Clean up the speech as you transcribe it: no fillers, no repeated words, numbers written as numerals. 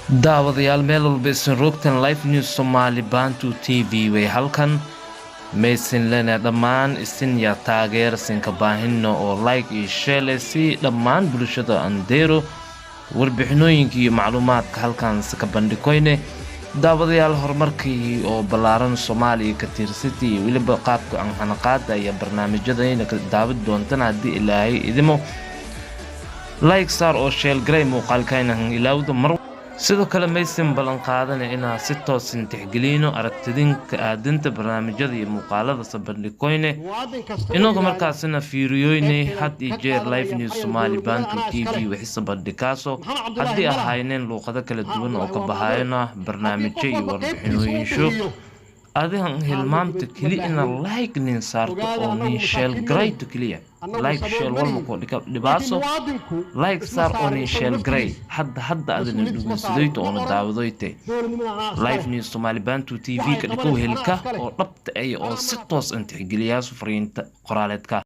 Daawadayaal, meel walba isin roogtan, Live News Somali Bantu TV way halkan maysin lena dhammaan isin yaa taageersinka baahino oo like iyo share si dhammaan bulshada andero warbixinooyinka iyo macluumaadka halkaanse ka bandhigoyne. Daawadayaal, horumarkii oo ballaaran Soomaaliya ka tiirsatay iyo weliba qaabka anxanaqaada ayaa barnaamijyadayna ka daawad doontan haddii Ilaahay idimo. Like saar oo share garay muuqaalkayna ilaawda mar. Sidoo kale maysan ballan qaadana inaa si toosan tixgelino aragtidinka aadinta barnaamijyada iyo muuqaalada sabandhigoyne, inagoo markaasina fiiriyoyne had iyo jeer Live News Somali Bantu TV wixii sabandhigaaso, haddii ahayneen luuqado kala duwan oo ka bahayona barnaamijyo iyo warbixinooyinsho. Adihan hilmaamta keli ina like nin saarto oo nin share garayto keliya. Like, share walma koo dhibaaso. Like saar oo nin share garay. Hadda hadda adina dhugunsadayto oona daawadoyte Live News Somali Bantu TV ka dhikow helka oo dhabta ay oo si toos an tixgeliyaasu fariinta qoraaleedka.